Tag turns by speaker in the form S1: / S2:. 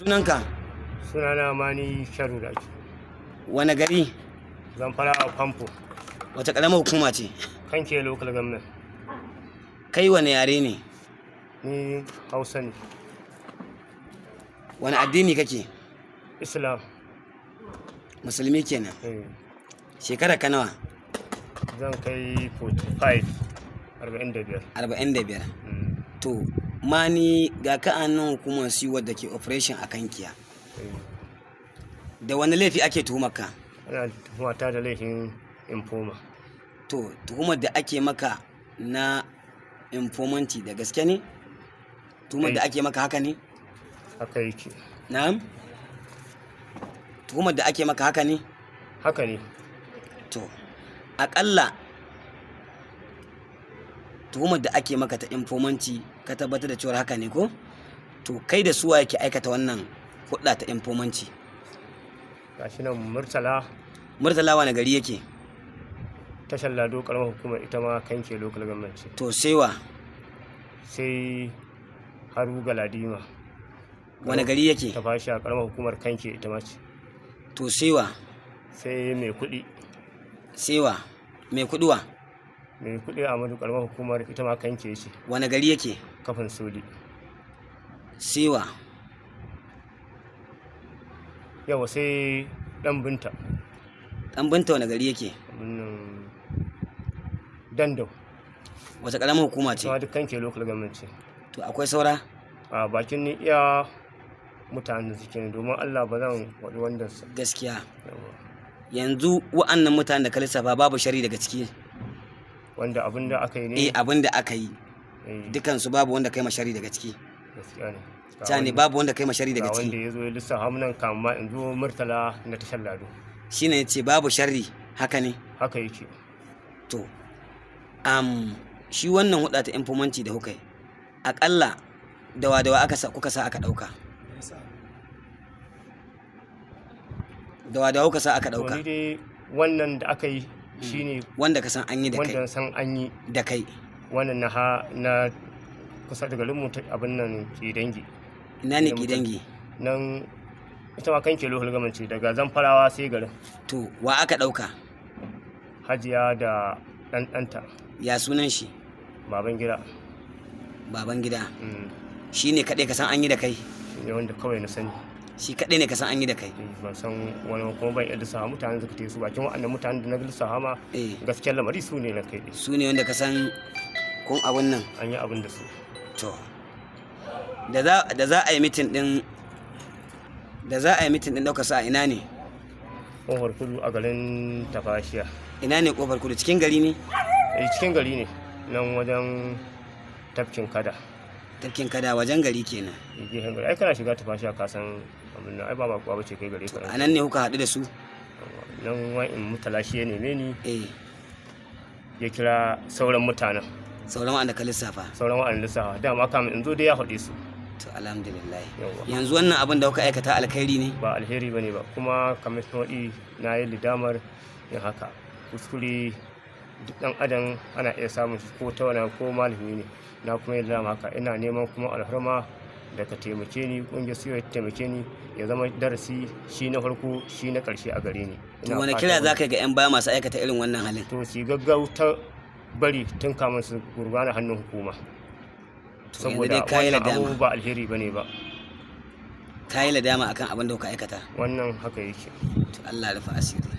S1: Sunanka?
S2: Sunana Mani Sharu da ake.
S1: Wani gari?
S2: Zamfara a Famfo.
S1: Wata ƙaramar hukuma ce?
S2: Kanke Local Government.
S1: Kai wani yare ne?
S2: Ni Hausa ne.
S1: Wani addini kake?
S2: Islam.
S1: Musulmi kenan?
S2: Eh.
S1: Shekara ka nawa?
S2: Zan kai 45, 45.
S1: 45. To, Mani, ga ka a nan hukumar siwa da ke operation a Kankiya. Da wani laifi ake tuhumar ka?
S2: Ana tuhumata da laifin informer.
S1: To, tuhumar da ake maka na informanti, da gaske ne? Tuhumar da ake maka haka ne?
S2: Haka yake.
S1: Na'am, tuhumar da ake maka haka ne?
S2: Haka ne.
S1: To, akalla tuhumar da ake maka ta informanci, ka tabbatar da cewar haka ne ko? To, kai da suwa yake aikata wannan hudda ta informanci?
S2: Gashi nan, Murtala.
S1: Murtala wani gari yake?
S2: Tashar Lado, karamar hukumar ita ma Kanke Local Government ce.
S1: To, sai wa?
S2: Sai Haru Galadima.
S1: Wani gari yake?
S2: Ta fashi a karamar hukumar Kanke ita ma ce.
S1: To, sai wa?
S2: Sai Mai Kuɗi.
S1: Sai wa? Mai kuduwa?
S2: Mai Kuɗi Amadu, karamar hukumar ita ma Kanke ce.
S1: Wani gari yake?
S2: Kafin Soli.
S1: Sai wa?
S2: Yawa, sai Dan Binta.
S1: Dan Binta wani gari yake?
S2: Abin Dandau.
S1: Wata karamar hukuma ce?
S2: Ita ma duk Kanke Local Government ce.
S1: To, akwai saura?
S2: A bakin ni iya mutanen da suke ne, domin Allah ba zan faɗi wanda su.
S1: Gaskiya.
S2: Yawa.
S1: Yanzu wa'annan mutanen da ka lissafa, babu shari daga ciki?
S2: Wanda abin da aka yi ne?
S1: Eh, abin da aka yi.
S2: Eh.
S1: Dukansu babu wanda kai ma shari daga ciki?
S2: Gaskiya ne. Ga
S1: Ta ne babu wanda kai ma shari daga
S2: ga wanda
S1: ciki?
S2: ya zo ya lissafa nan kama in zo, Murtala na Tashar Lado.
S1: Shine ya ce babu sharri, haka ne?
S2: Haka yake.
S1: To, shi wannan huda ta informanci da kuka yi, akalla dawa dawa aka sa kuka sa aka dauka, dawa dawa kuka sa aka
S2: To,
S1: dauka?
S2: ni dai wannan da aka yi shine.
S1: Wanda ka san an yi da
S2: Wanda
S1: kai.
S2: na san an yi.
S1: Da kai.
S2: Wannan na ha na kusa da garinmu ta abin nan Kidangi.
S1: Ina ne Kidangi?
S2: Nan ita ma Kanke Local Government ce, daga Zamfarawa sai garin.
S1: To, wa aka dauka?
S2: Hajiya da ɗan ɗanta.
S1: Ya sunan shi?
S2: Baban Gida.
S1: Baban Gida. Shi ne kaɗai ka san an yi da kai?
S2: Shi ne wanda kawai na sani.
S1: Shi kaɗai ne ka san an yi da kai?
S2: Eh, ban san wani ba, kuma ban iya lissafa mutanen da suka su bakin waɗannan mutanen da na lissafa ma. Gaskiyar lamari su ne na kai ɗin.
S1: Su ne wanda ka san kun abun nan?
S2: An yi abin da su.
S1: To, da za a yi mitin din, da za a yi mitin din ɗaukar sa, a ina ne?
S2: Kofar Kudu a garin Tafashiya.
S1: Ina ne Kofar Kudu? Cikin gari ne?
S2: Eh, cikin gari ne, nan wajen tafkin Kada.
S1: Tafkin Kada, wajen gari kenan?
S2: Eh, gehen gari. Ai kana shiga Tafashiya ka san abin nan, ai ba bakuwa bace kai gare ka.
S1: A nan ne kuka haɗu da su?
S2: Nan wa'in Murtala shi ya neme ni. Ya kira sauran mutanen.
S1: Sauran wa'anda ka lissafa?
S2: Sauran wa'an lissafa, dama kamin in zo dai ya faɗe su.
S1: To, alhamdulillah.
S2: Yawwa.
S1: Yanzu wannan abin da kuka aikata alkhairi ne?
S2: Ba alheri bane ba, kuma kamar faɗi, na yi lidamar yin haka. Kuskure duk ɗan adam ana iya samun shi, ko ta wani ko malami ne. Na kuma yi lidama haka, ina neman kuma alfarma da ka taimake ni, ƙungiyar su ta taimake ni, ya zama darasi, shi na farko shi na ƙarshe a gare ni.
S1: To,
S2: Ina
S1: wani
S2: fatan
S1: kira za ka yi ga 'yan baya masu aikata irin wannan halin?
S2: To, su gaggauta bari tun kamun su gurgana hannun hukuma.
S1: To, yanzu
S2: Saboda
S1: dai kayi
S2: wannan
S1: ladama.
S2: abu ba alheri bane ba.
S1: Kayi ladama akan abin da kuka aikata?
S2: Wannan haka yake.
S1: To, Allah ya rufa asiri.